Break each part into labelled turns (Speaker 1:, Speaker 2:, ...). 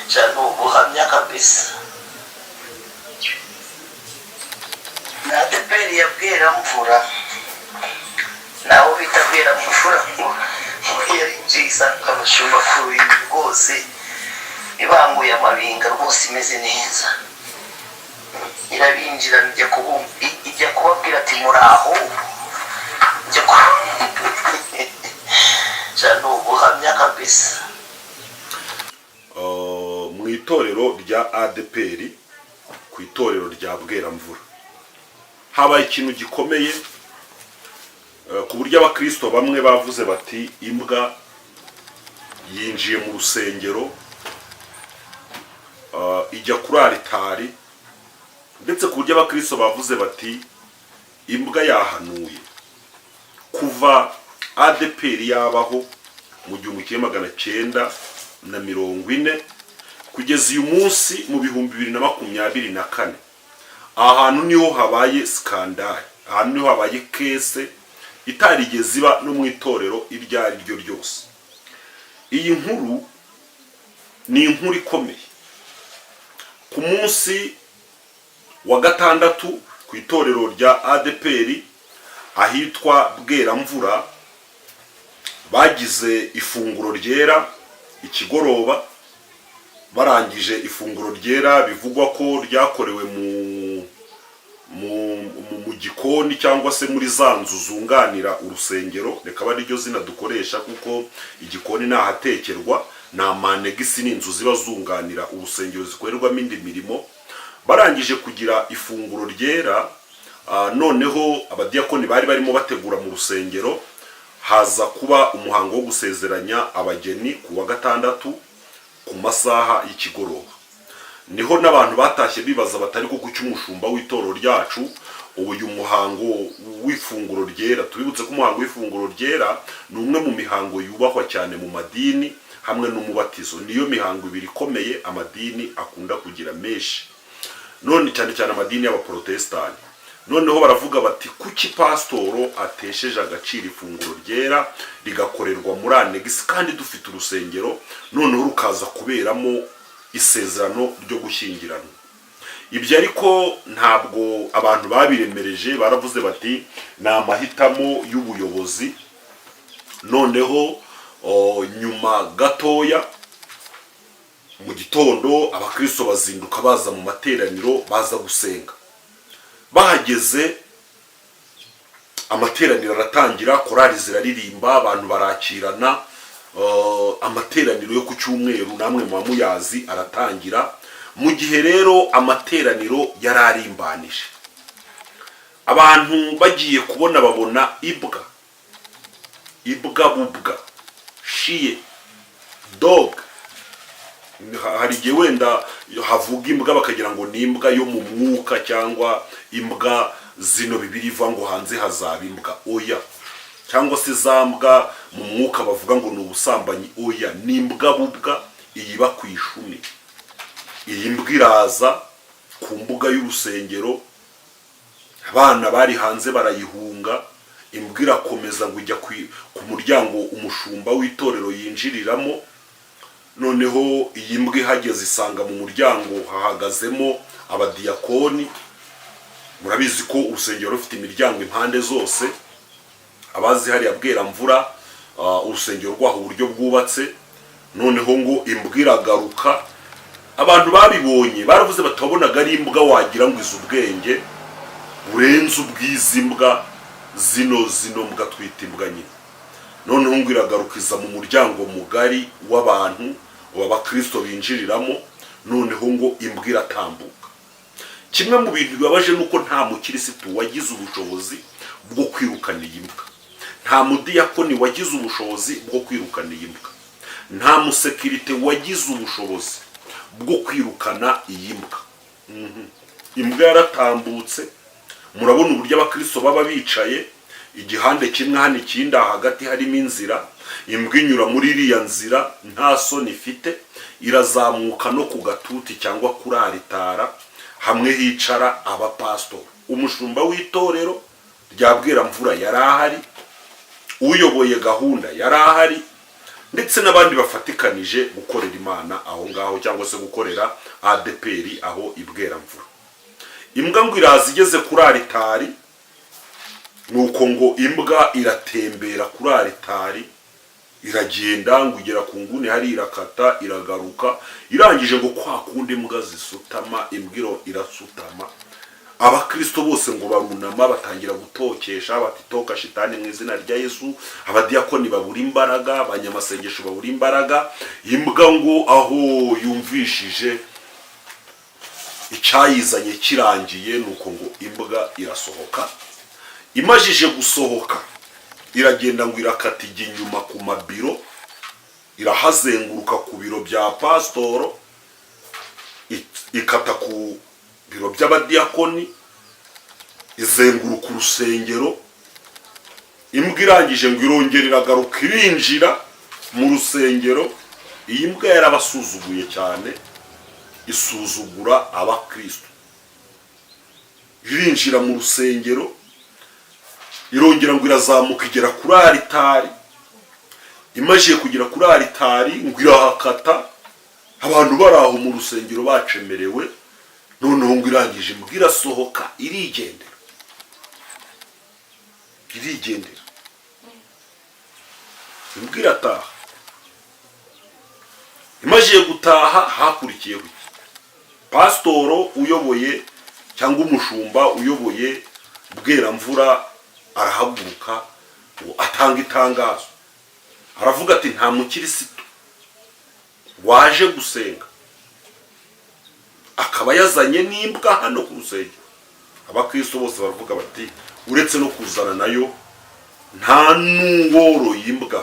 Speaker 1: Sha ni ubuhamya kabisa. Na ADEPR ya Bweramvura, naho bita Bweramvura, ngo yarinjiye isanga abashumba ku ruhimbi rwose, ibanguye amabinga rwose, imeze neza, irabinjira, ijya kubabwira ati: "Muraho." Ijya ku Sha ni ubuhamya kabisa.
Speaker 2: Mu itorero rya ADEPR, ku itorero rya Bweramvura, habaye ikintu gikomeye, ku buryo abakristo bamwe bavuze bati: "Imbwa yinjiye mu rusengero, ijya kuri aritari." Ndetse ku buryo abakristo bavuze bati: "Imbwa yahanuye." Kuva ADEPR yabaho mu 1940 kugeza uyu munsi mu 2024, aha hantu niho habaye scandale, ahantu niho habaye case itarigeze iba no mu itorero iryo ari ryo ryose. Iyi nkuru ni inkuru ikomeye. Ku munsi wa gatandatu, ku itorero rya ADEPR ahitwa Bweramvura, bagize ifunguro ryera ikigoroba. Barangije ifunguro ryera, bivugwa ko ryakorewe mu gikoni cyangwa se muri za nzu zunganira urusengero, reka abe ariryo zina dukoresha, kuko igikoni ni ahatekerwa, ni ama annexe, ni inzu ziba zunganira urusengero zikorerwamo indi mirimo. Barangije kugira ifunguro ryera, noneho abadiyakoni bari barimo bategura mu rusengero, haza kuba umuhango wo gusezeranya abageni ku wa gatandatu ku masaha y'ikigoroba. Niho n'abantu batashye bibaza batari ko kuki umushumba w'itorero ryacu uyu muhango w'ifunguro ryera. Tubibutse ko umuhango w'ifunguro ryera ni umwe mu mihango yubahwa cyane mu madini, hamwe n'umubatizo. Niyo mihango ibiri ikomeye amadini akunda kugira menshi, none cyane cyane amadini y'abaporotesitanti. Noneho baravuga bati: "Kuki pasitoro atesheje agaciro ifunguro ryera rigakorerwa muri annexe kandi dufite urusengero, noneho rukaza kuberamo isezerano ryo gushyingiranwa?" Ibyo ariko ntabwo abantu babiremereje, baravuze bati: "Ni amahitamo y'ubuyobozi." Noneho nyuma gatoya, mu gitondo, abakristo bazinduka baza mu materaniro, baza gusenga. Bahageze, amateraniro aratangira, korali ziraririmba, abantu barakirana. Amateraniro yo ku cyumweru namwe muba muyazi, aratangira. Mu gihe rero amateraniro yari arimbanije, abantu bagiye kubona babona ibwa, ibwa bubwa, chien, dog. Hari igihe wenda havuga imbwa bakagira ngo ni imbwa yo mu mwuka cyangwa imbwa zino bibiri iva ngo hanze hazaba imbwa, oya, cyangwa se za mbwa mu mwuka bavuga ngo ni ubusambanyi, oya, ni imbwa bubwa iyiba ku ishumi. Iyi mbwa iraza ku mbuga y'urusengero, abana bari hanze barayihunga. Imbwa irakomeza ngo ijya ku muryango umushumba w'itorero yinjiriramo. Noneho iyi mbwa ihageze isanga mu muryango hahagazemo abadiyakoni. Murabizi ko urusengero rufite imiryango impande zose, abazi hariya Bweramvura, urusengero rwaho uburyo bwubatse. Noneho ngo imbwa iragaruka. Abantu babibonye baravuze batabonaga ari imbwa wagira ngo izi ubwenge burenze ubw'izi mbwa zino mbwa twita imbwa nyine. Noneho ngo iragaruka, iza mu muryango mugari w'abantu w'abakristo binjiriramo. Noneho ngo imbwa iratambuka. Kimwe mu bintu bibabaje ni uko nta mukirisitu wagize ubushobozi bwo kwirukana iyi mbwa, nta mudiyakoni wagize ubushobozi bwo kwirukana iyi mbwa, nta musekirite wagize ubushobozi bwo kwirukana iyi mbwa. Imbwa yaratambutse. Murabona uburyo abakristo baba bicaye igihande kimwe hano, ikindi aha, hagati harimo inzira. Imbwa inyura muri iriya nzira nta soni ifite, irazamuka no ku gatuti cyangwa kuri aritara hamwe hicara abapasitori. Umushumba w'itorero rya Bweramvura yari ahari, uyoboye gahunda yari ahari. ndetse n'abandi bafatikanije gukorera Imana aho ngaho, cyangwa se gukorera ADEPR aho i Bweramvura. Imbwa ngo iraza, igeze kuri aritari, nuko ngo imbwa iratembera kuri aritari, iragenda ngo igera ku nguni hari, irakata, iragaruka. Irangije ngo kwa kundi imbwa zisutama, imbwa irasutama. Abakristo bose ngo barunama, batangira gutokesha bati: "Toka shitani mu izina rya Yesu." Abadiyakoni babura imbaraga, abanyamasengesho babura imbaraga. Imbwa ngo aho yumvishije icyayizanye kirangiye, nuko ngo imbwa irasohoka. Imajije gusohoka, iragenda ngo irakata, ijya inyuma ku mabiro, irahazenguruka ku biro bya pasitoro, ikata ku biro by'abadiyakoni, izenguruka urusengero. Imbwa irangije ngo irongera iragaruka, irinjira mu rusengero. Iyi mbwa yarabasuzuguye cyane, isuzugura abakristo. Irinjira mu rusengero, irongera ngo irazamuka, igera kuri aritari. Imajije kugera kuri aritari, ngo irahakata, abantu bari aho mu rusengero bacemerewe. Noneho ngo irangije, imbwa irasohoka, irigendera, irigendera. Imbwa irataha. Imajije gutaha, hakurikiyeho iki? Pasitoro uyoboye cyangwa umushumba uyoboye Bweramvura arahaguruka ngo atanga itangazo, aravuga ati: "Nta mukirisitu waje gusenga akaba yazanye n'imbwa hano ku rusengero." Abakristo bose baravuga bati: "Uretse no kuzana nayo, nta n'uworoye imbwa."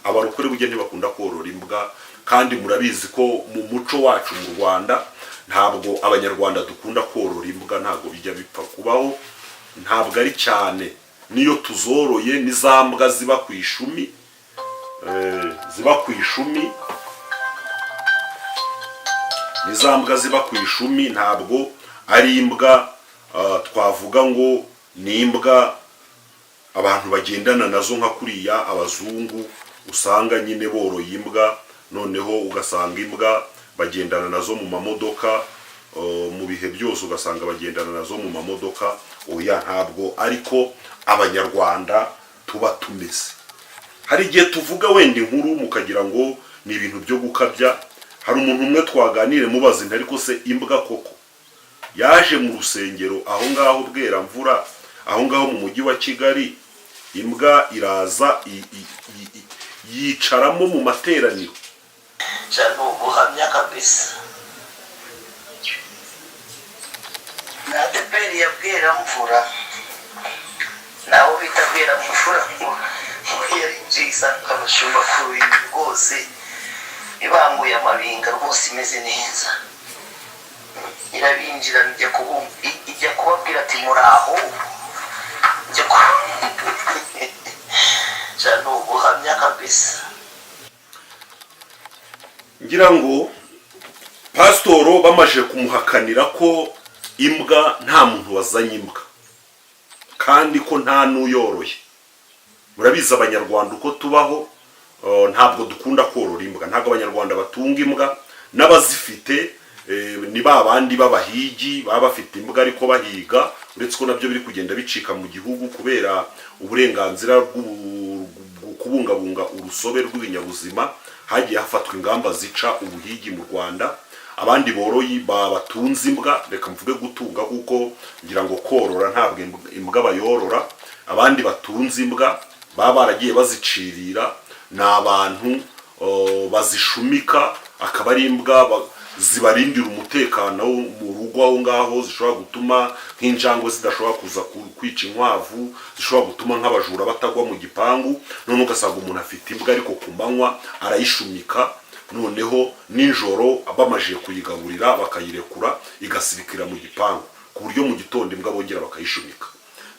Speaker 2: Abarokore burya ntibakunda korora imbwa, kandi murabizi ko mu muco wacu mu Rwanda ntabwo Abanyarwanda dukunda korora imbwa, ntabwo bijya bipfa kubaho, ntabwo ari cyane. Niyo tuzoroye ni za mbwa ziba ku ishumi, ziba ku ishumi, ni za mbwa ziba ku ishumi, ntabwo ari imbwa twavuga ngo ni imbwa abantu bagendana nazo nka kuriya abazungu usanga nyine boroye imbwa. Noneho ugasanga imbwa bagendana nazo mu mamodoka, mu bihe byose ugasanga bagendana nazo mu mamodoka. Oya, ntabwo ariko Abanyarwanda tuba tumeze. Hari igihe tuvuga wenda inkuru mukagira ngo ni ibintu byo gukabya. Hari umuntu umwe twaganire, mubaza inti: "Ariko se imbwa koko yaje mu rusengero aho ngaho Bweramvura, aho ngaho mu mujyi wa Kigali, imbwa iraza yicaramo mu materaniro?"
Speaker 1: Ni ubuhamya kabisa. Na ADEPR ya Bweramvura, naho bita Bweramvura, ngo yarinjiye isanga abashumba ku ruhimbi rwose, ibanguye amabinga rwose, imeze neza, irabinjira, ijya kubabwira ati: "Muraho." Ijya ku ni ubuhamya kabisa.
Speaker 2: Ngira ngo pasitoro bamaze kumuhakanira ko imbwa nta muntu wazanye imbwa, kandi ko nta n'uyoroye. Murabizi Abanyarwanda uko tubaho, ntabwo dukunda korora imbwa, ntabwo Abanyarwanda batunga imbwa. N'abazifite ni ba bandi b'abahigi, baba bafite imbwa ariko bahiga, uretse ko nabyo biri kugenda bicika mu gihugu kubera uburenganzira bwo kubungabunga urusobe rw'ibinyabuzima. Hagiye hafatwa ingamba zica ubuhigi mu Rwanda. Abandi boroyi batunze imbwa, reka mvuge gutunga kuko ngira ngo korora ntabwo imbwa bayorora, abandi batunze imbwa baba baragiye bazicirira, ni abantu bazishumika, akaba ari imbwa zibarindira umutekano mu rugo aho ngaho, zishobora gutuma nk'injangwe zidashobora kuza kwica inkwavu, zishobora gutuma nk'abajura batagwa mu gipangu. None ugasanga umuntu afite imbwa, ariko ku manywa arayishumika, noneho nijoro bamajije kuyigaburira bakayirekura, igasirikira mu gipangu, ku buryo mu gitondo imbwa bongera bakayishumika.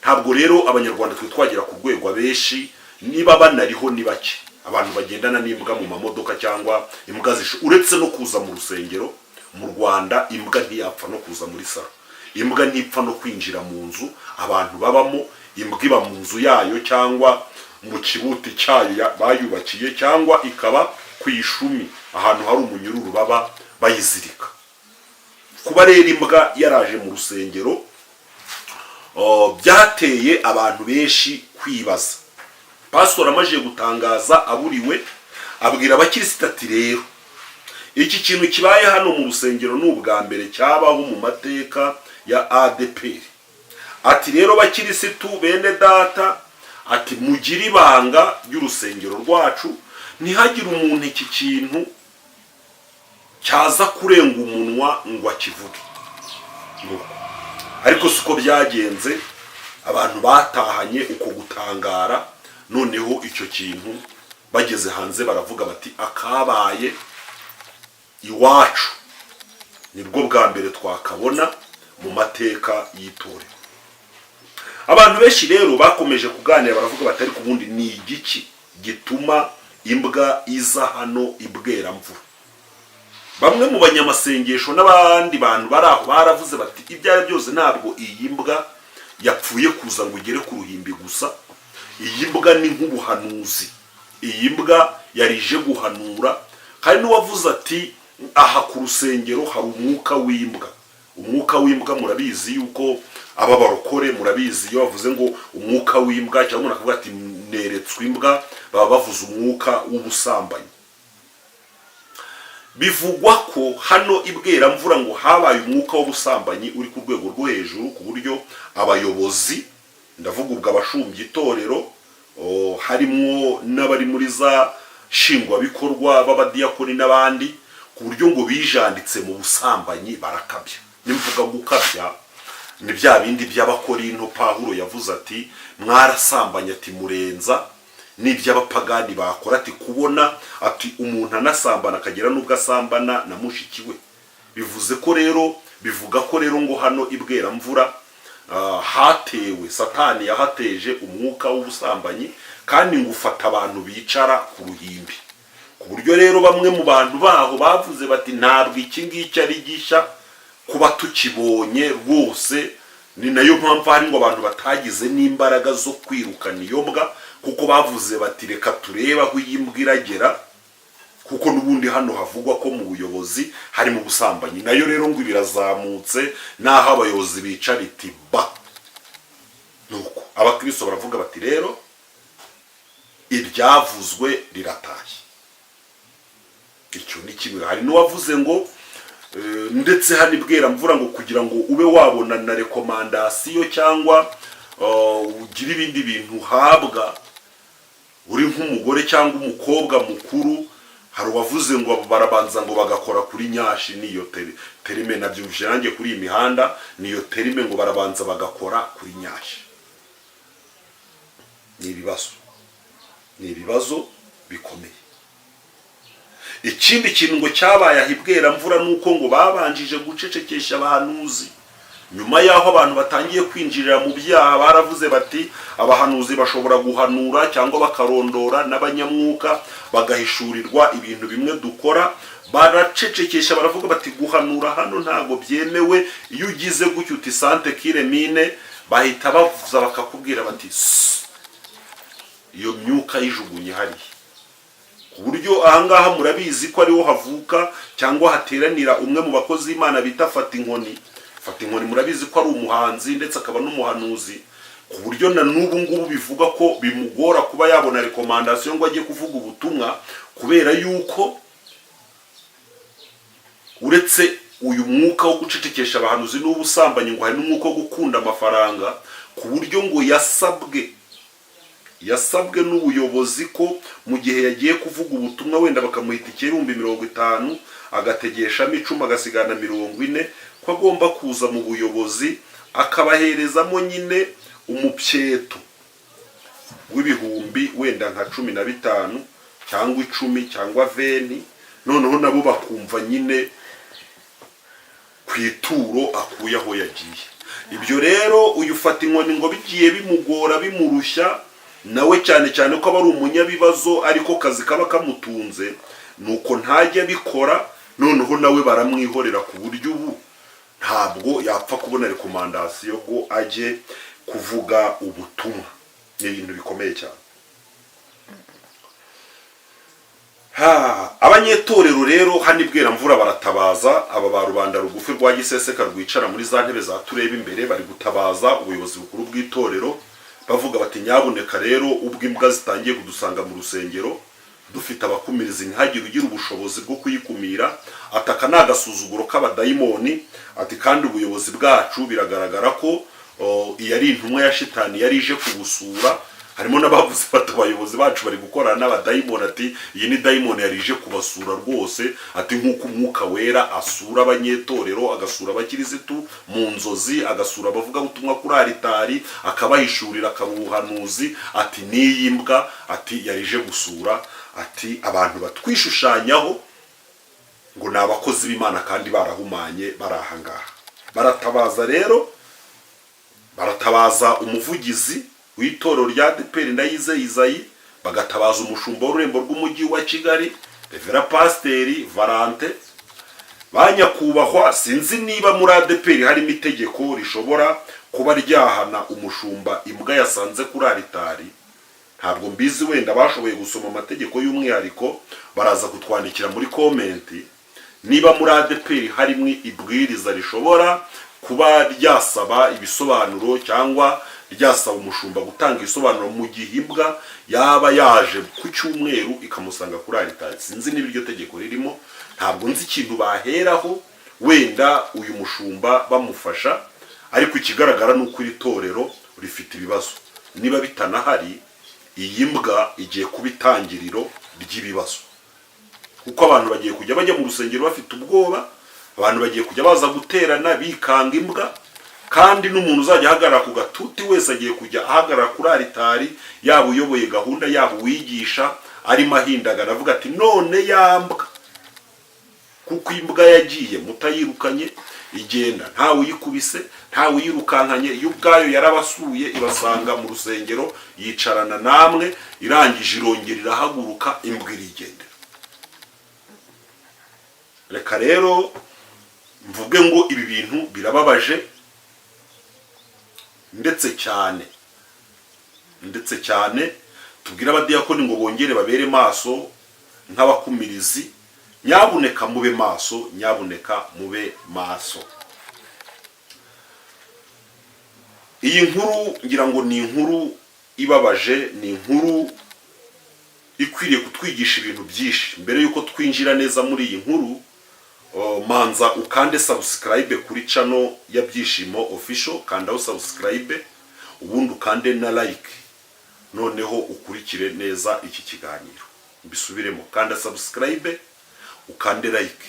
Speaker 2: Ntabwo rero Abanyarwanda twe twagera ku rwego, abenshi niba banariho ni bake, abantu bagendana n'imbwa mu mamodoka cyangwa imbwa uretse no kuza mu rusengero. Mu Rwanda imbwa ntiyapfa no kuza muri salo, imbwa ntipfa no kwinjira mu nzu abantu babamo. Imbwa iba mu nzu yayo cyangwa mu kibuti cyayo bayubakiye, cyangwa ikaba ku ishumi ahantu hari umunyururu baba bayizirika. Kuba rero imbwa yaraje mu rusengero, byateye abantu benshi kwibaza. Pasitori amaze gutangaza aburiwe, abwira abakirisitu ati: "Rero iki kintu kibaye hano mu rusengero ni ubwa mbere cyabaho mu mateka ya ADEPR." Ati: "Rero bakirisitu bene data," ati, "mugire ibanga ry'urusengero rwacu, ntihagire umuntu iki kintu cyaza kurenga umunwa ngo akivuge." Nuko ariko siko byagenze, abantu batahanye uko gutangara. Noneho icyo kintu bageze hanze baravuga bati: "Akabaye iwacu nibwo bwa mbere twakabona mu mateka y'itorero." Abantu benshi rero bakomeje kuganira, baravuga bati: "Ariko ubundi ni igiki gituma imbwa iza hano ibweramvura?" Bamwe mu banyamasengesho n'abandi bantu bari aho baravuze bati: "Ibyo ari byose ntabwo iyi mbwa yapfuye kuza ngo igere ku ruhimbi gusa. Iyi mbwa ni nk'ubuhanuzi, iyi mbwa yari ije guhanura." Hari n'uwavuze ati: "Aha ku rusengero hari umwuka w'imbwa." Umwuka w'imbwa, murabizi yuko aba barokore, murabizi iyo bavuze ngo umwuka w'imbwa, cyangwa umuntu akavuga ati: "Neretswe imbwa," baba bavuze umwuka w'ubusambanyi. Bivugwa ko hano ibweramvura ngo habaye umwuka w'ubusambanyi uri ku rwego rwo hejuru, ku buryo abayobozi, ndavuga ubwo abashumbya itorero, harimwo n'abari muri za nshingwabikorwa b'abadiyakoni n'abandi, ku buryo ngo bijanditse mu busambanyi barakabya. Nimvuga gukabya, ni bya bindi by'Abakorinto Pawulo yavuze ati: "Mwarasambanye," ati, "murenza n'iby'abapagani bakora," ati, "kubona," ati, "umuntu anasambana akagera n'ubwo asambana na mushiki we." Bivuze ko rero, bivuga ko rero ngo hano ibweramvura hatewe, Satani yahateje umwuka w'ubusambanyi, kandi ngo ufata abantu bicara ku ruhimbi, ku buryo rero bamwe mu bantu baho bavuze bati: "Ntabwo iki ngiki ari gishya kuba tukibonye rwose." Ni nayo mpamvu hari ngo abantu batagize n'imbaraga zo kwirukana iyo mbwa, kuko bavuze bati: "Reka turebe aho iyi mbwa iragera, kuko n'ubundi hano havugwa ko mu buyobozi harimo ubusambanyi." Nayo rero ngo birazamutse n'aho abayobozi bicara iti ba. Nuko abakristo baravuga bati: "Rero iryavuzwe riratashye." Icyo ni kimwe. Hari n'uwavuze ngo ndetse hano ibweramvura ngo kugira ngo ube wabona na recommandation cyangwa ugire ibindi bintu uhabwa uri nk'umugore cyangwa umukobwa mukuru, hari uwavuze ngo barabanza ngo bagakora kuri nyashi. Niyo terme nabyumvise nanjye kuri iyi mihanda, niyo terme, ngo barabanza bagakora kuri nyashi. Ni ibibazo, ni ibibazo bikomeye. Ikindi kintu ngo cyabaye aho ibweramvura ni uko ngo babanjije gucecekesha abahanuzi. Nyuma y'aho abantu batangiye kwinjirira mu byaha, baravuze bati: "Abahanuzi bashobora guhanura cyangwa bakarondora n'abanyamwuka bagahishurirwa ibintu bimwe dukora." Baracecekesha, baravuga bati: "Guhanura hano ntabwo byemewe." Iyo ugize gutyo uti sante kiremine, bahita bavuza bakakubwira bati: "Sss, iyo myuka yijugunye hariya." Ku buryo ahangaha murabizi ko ariho havuka cyangwa hateranira umwe mu bakozi b'Imana bita Fata Inkoni. Fata Inkoni murabizi ko ari umuhanzi ndetse akaba n'umuhanuzi, ku buryo na n'ubu ngubu bivuga ko bimugora kuba yabona recommandation ngo ajye kuvuga ubutumwa, kubera yuko uretse uyu mwuka wo gucecekesha abahanuzi n'ubusambanyi, ngo hari n'umwuka wo gukunda amafaranga, ku buryo ngo yasabwe n'ubuyobozi ko mu gihe yagiye kuvuga ubutumwa, wenda bakamuha itike 50,000, agategeshamo 10, agasigana 40, ko agomba kuza mu buyobozi akabaherezamo nyine umupyeto w'ibihumbi wenda nka 15 cyangwa 10 cyangwa 20, noneho nabo bakumva nyine ku ituro akuye aho yagiye. Ibyo rero uyu ufata inkoni ngo bigiye bimugora, bimurushya nawe, cyane cyane ko aba ari umunyabibazo ariko kazi kaba kamutunze, nuko ntajya abikora. Noneho nawe baramwihorera, ku buryo ubu ntabwo yapfa kubona recommandation ngo ajye kuvuga ubutumwa. Ni ibintu bikomeye cyane. Ha, abanyetorero rero hano i Bweramvura baratabaza. Aba ba rubanda rugufi rwa giseseka rwicara muri za ntebe za tureba imbere bari gutabaza ubuyobozi bukuru bw'itorero, bavuga bati: "Nyabuneka rero, ubwo imbwa zitangiye kudusanga mu rusengero, dufite abakumirizi, ntihagire ugira ubushobozi bwo kuyikumira." Ataka ni agasuzuguro k'abadayimoni. Ati: "Kandi ubuyobozi bwacu biragaragara ko iyi ari intumwa ya shitani yari ije kubusura." Harimo n'abavuze bati: "Abayobozi bacu bari gukorana n'abadayimoni." Ati: "Iyi ni dayimoni yari ije kubasura rwose." Ati: "Nk'uko Umwuka Wera asura abanyetorero, agasura abakirisitu mu nzozi, agasura abavugabutumwa kuri aritari, akabahishurira, akaba ubuhanuzi." Ati: "N'iyi mbwa," ati, "yari ije gusura." Ati: "Abantu batwishushanyaho ngo ni abakozi b'Imana kandi barahumanye bari aha ngaha." Baratabaza rero, baratabaza umuvugizi w'itorero rya ADEPR, Ndayizeye Izayi, bagatabaza umushumba w'ururembo rw'umujyi wa Kigali, Revera Pasiteri Valante. Ba nyakubahwa, sinzi niba muri ADEPR harimo itegeko rishobora kuba ryahana umushumba imbwa yasanze kuri aritari. Ntabwo mbizi. Wenda bashoboye gusoma amategeko y'umwihariko baraza kutwandikira muri comment niba muri ADEPR harimo ibwiriza rishobora kuba ryasaba ibisobanuro cyangwa ryasaba umushumba gutanga ibisobanuro mu gihe imbwa yaba yaje ku cyumweru ikamusanga kuri aritari. Sinzi niba iryo tegeko ririmo. Ntabwo nzi ikintu baheraho wenda uyu mushumba bamufasha, ariko ikigaragara ni uko iri torero rifite ibibazo. Niba bitanahari, iyi mbwa igiye kuba itangiriro ry'ibibazo, kuko abantu bagiye kujya bajya mu rusengero bafite ubwoba. Abantu bagiye kujya baza guterana bikanga imbwa, kandi n'umuntu uzajya ahagarara ku gatuti wese agiye kujya ahagarara kuri aritari, yaba uyoboye gahunda, yaba uwigisha, arimo ahindagana avuga ati: "None yambwa." Kuko imbwa yagiye mutayirukanye, igenda ntawe uyikubise, ntawe uyirukankanye, yo ubwayo yarabasuye, ibasanga mu rusengero, yicarana namwe, irangije irongera irahaguruka, imbwa irigendera. Reka rero mvuge ngo ibi bintu birababaje ndetse cyane, ndetse cyane. Tubwire abadiyakoni ngo bongere babere maso nk'abakumirizi. Nyabuneka mube maso, nyabuneka mube maso. Iyi nkuru ngira ngo ni inkuru ibabaje, ni inkuru ikwiriye kutwigisha ibintu byinshi. Mbere y'uko twinjira neza muri iyi nkuru, manza ukande subscribe kuri channel ya Byishimo Official. Kandaho subscribe, ubundi ukande na like, noneho ukurikire neza iki kiganiro. Mbisubiremo: kanda subscribe, ukande like,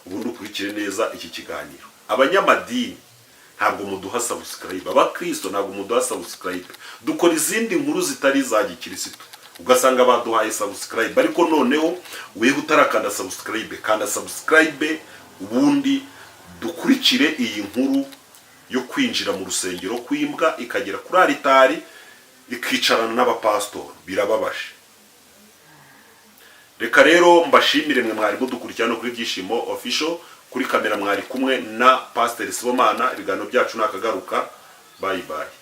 Speaker 2: ubundi ukurikire neza iki kiganiro. Abanyamadini ntabwo muduha subscribe, abakristo ntabwo muduha subscribe. Dukora izindi nkuru zitari iza gikirisitu, ugasanga baduhaye subscribe. Ariko noneho weho utarakanda subscribe, kanda subscribe, ubundi dukurikire iyi nkuru yo kwinjira mu rusengero kw'imbwa, ikagera kuri aritari, ikicarana n'abapasitori. Birababaje. Reka rero mbashimire mwe mwari mudukurikirana no kuri Byishimo Official. Kuri kamera mwari kumwe na Pasiteri Sibomana. Ibiganiro byacu nakagaruka. Bye bye.